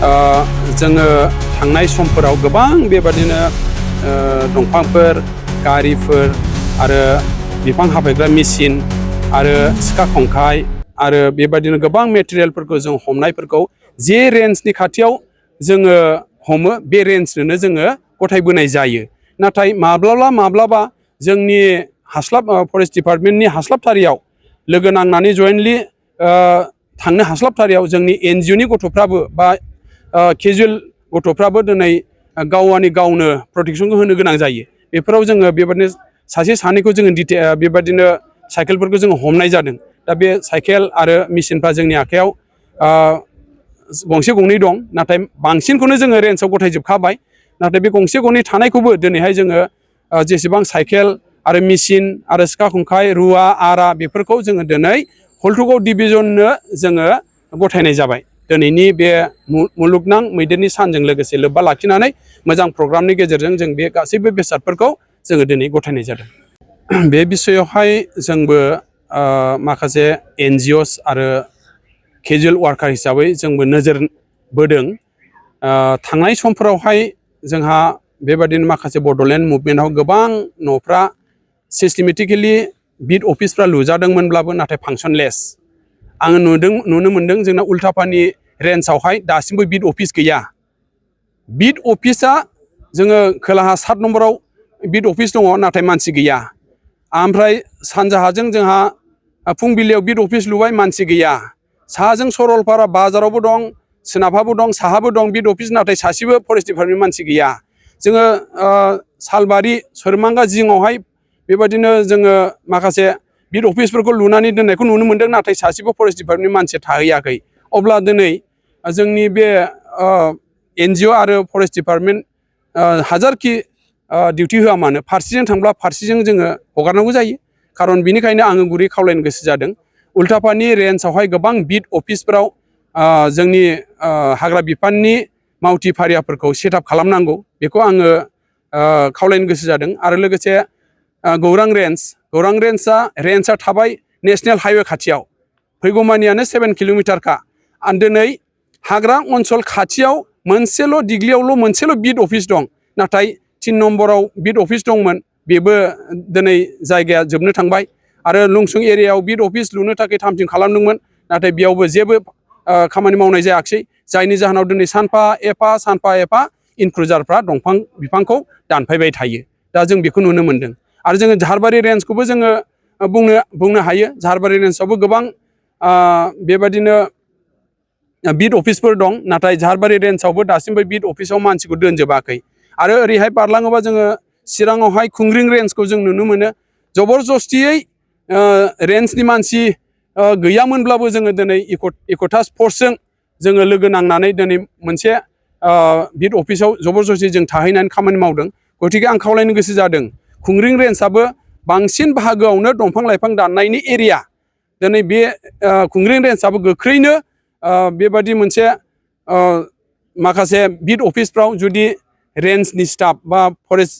जोङो थांनाय समफोराव गोबां बेबादिनो दंफांफोर गारिफोर आरो बिफां हाफायग्रा मेचिन आरो सिखा खंखाइ आरो बेबादिनो गोबां मेटेरियेलफोरखौ जों हमनायफोरखौ जे रेन्जनि खाथियाव जोङो हमो बे रेन्जजोंनो जोङो गथायबोनाय जायो। नाथाय माब्लाबा जोंनि फरेस्ट डिपार्टमेन्टनि हास्लाबथारियाव लोगो नांनानै जयेन्टलि थांनो हास्लाबथारियाव जोंनि एनजिअनि गथ'फ्राबो बा केजुवेल गथ'फ्राबो दिनै गावनो प्रटेक्शनखौ होनो गोनां जायो। बेफोराव जोङो बेबादिनो सासे सानैखौ जोङो बेबादिनो साइकेलफोरखौ जोङो हमनाय जादों। दा बे साइकेल आरो मेचिनफ्रा जोंनि आखायाव गंसे गंनै दं, नाथाय बांसिनखौनो जोङो रेन्जआव गथायजोबखाबाय। नाथाय बे गंसे गंनै थानायखौबो दिनैहाय जोङो जेसेबां साइकेल आरो मेचिन आरो सिखा खंखाइ रुवा आरा बेफोरखौ जोङो दिनै हल्टुगाव डिभिजननो जोङो गथायनाय जाबाय। दिनैनि बे मुलुगनां मैदेरनि सानजों लोगोसे लोब्बा लाखिनानै मोजां प्रग्रामनि गेजेरजों जों बे गासैबो बेसादफोरखौ जोङो दिनै गथायनाय जादों। बे बिसयआवहाय जोंबो माखासे एनजिअस आरो केजुवेल वार्कार हिसाबै जोंबो नोजोर बोदों। थांनाय समफोरावहाय जोंहा बेबादिनो माखासे बड'लेण्ड मुभमेन्टआव गोबां न'फ्रा सिस्टेमेटिकेलि बिट अफिसफ्रा लुजादोंमोनब्लाबो नाथाय फांसनलेस। आङो नुनो मोनदों जोंना उल्टापानि रेन्जआवहाय दासिमबो बिट अफिस गैया। बिट अफिसा जोङो खोलाहा 7 नम्बराव बिट अफिस दङ, नाथाय मानसि गैया। ओमफ्राय सानजाहाजों जोंहा फुंबिलियाव बिट अफिस लुबाय, मानसि गैया। साहाजों सरलपारा बाजारावबो दं, सोनाबहाबो दं, साहाबो दं बिट अफिस, नाथाय सासेबो फरेस्ट डिपार्टमेन्ट मानसि गैया। जोङो सालबारि सोरमांगा जिङावहाय बेबादिनो जोङो माखासे बिट अफिसफोरखौ लुनानै दोननायखौ नुनो मोनदों, नाथाय सासेबो फरेस्ट डिपार्टमेन्टनि मानसि थाहैयाखै। अब्ला दिनै जोंनि बे एनजिअ आरो फरेस्ट डिपार्टमेन्ट हाजारखि डिउटि होआ मानो फारसेजों थांब्ला फारसेजों जोङो हगारनांगौ जायो। खारन बिनिखायनो आङो गुरै खावलायनो गोसो जादों, उल्टापानि रेन्जआवहाय गोबां बिट अफिसफोराव जोंनि हाग्रा बिफाननि मावथि फारियाफोरखौ सेटआप खालामनांगौ, बेखौ आङो खावलायनो गोसो जादों। आरो लोगोसे गौरां रेन्जआ थाबाय नेशनेल हाइवे खाथियाव, फैगौमानियानो 7 किल'मिटारखा। दिनै हाग्रा ओनसोल खाथियाव दिग्लियावल' मोनसेल' बिट अफिस दं, नाथाय 3 नम्बराव बिट अफिस दंमोन, बेबो दिनै जायगाया जोबनो थांबाय। आरो लुंसुं एरियायाव बिट अफिस लुनो थाखाय थाम-थिम खालामदोंमोन, नाथाय बेयावबो जेबो खामानि मावनाय जायाखिसै। जायनि जाहोनाव दिनै सानफा एफा इनक्रुजारफ्रा दंफां बिफांखौ दानफायबाय थायो। दा जों बेखौ नुनो मोनदों। आरो जोङो झारबारि रेन्जखौबो जोङो बुंनो हायो। झारबारि रेन्जआवबो गोबां बेबादिनो बिट अफिसफोर दं, नाथाय झारबारि रेन्जआवबो दासिमबो बिट अफिसाव मानसिखौ दोनजोबाखै। आरो ओरैहाय बारलाङोबा जोङो चिराङावहाय खुंग्रिं रेन्जखौ जों नुनो मोनो। जबरजस्तियै रेन्जनि मानसि गैयामोनब्लाबो जोङो दिनै इक'टास फर्सजों जोङो लोगो नांनानै दिनै मोनसे बिट अफिसाव जबरजस्ति जों थाहैनानै खामानि मावदों। गतिके आं खावलायनो गोसो जादों, खुंग्रिं रेन्जआबो बांसिन बाहागोआवनो दंफां लाइफां दाननायनि एरिया। दिनै बे खुंग्रिं रेन्जआबो गोख्रैनो बेबादि मोनसे माखासे बिट अफिसफ्राव जुदि रेन्जनि स्टाफ बा फरेस्ट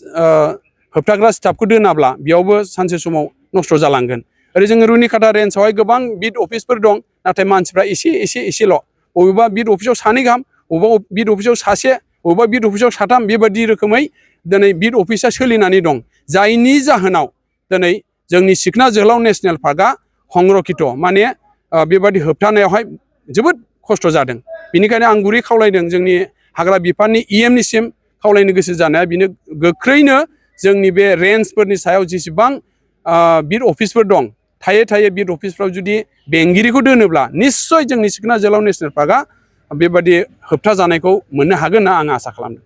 होबथाग्रा स्टाफखौ दोनाब्ला बेयावबो सानसे समाव नस्थ' जालांगोन। ओरै जोङो रुनिकाटा रेन्जआवहाय गोबां बिट अफिसफोर दं, नाथाय मानसिफ्रा एसेल'। बबेबा बिट अफिसाव 2 गाहाम, बबेबा बिट अफिसाव 1, बबेबा बिट अफिसाव 3, बेबादि रोखोमै दिनै बिट अफिसा सोलिनानै दं। जायनि जाहोनाव दिनै जोंनि सिखना जोहोलाव नेसनेल पार्कआ संरक्षित, माने बेबादि होबथानायावहाय जोबोद खस्थ' जादों। बेनिखायनो आं गुरै खावलायदों जोंनि हाग्रा बिफाननि EMनिसिम खावलायनो गोसो जानाया बेनो, गोख्रैनो जोंनि बे रेन्जफोरनि सायाव जेसेबां बिट अफिसफोर दं, थायै बिट अफिसफ्राव जुदि बेंगिरिखौ दोनोब्ला निस्सय जोंनि सिखना जोहोलाव नेसनेल पार्कआ बेबादि होबथा जानायखौ मोननो हागोन होनना आं आसा खालामदों।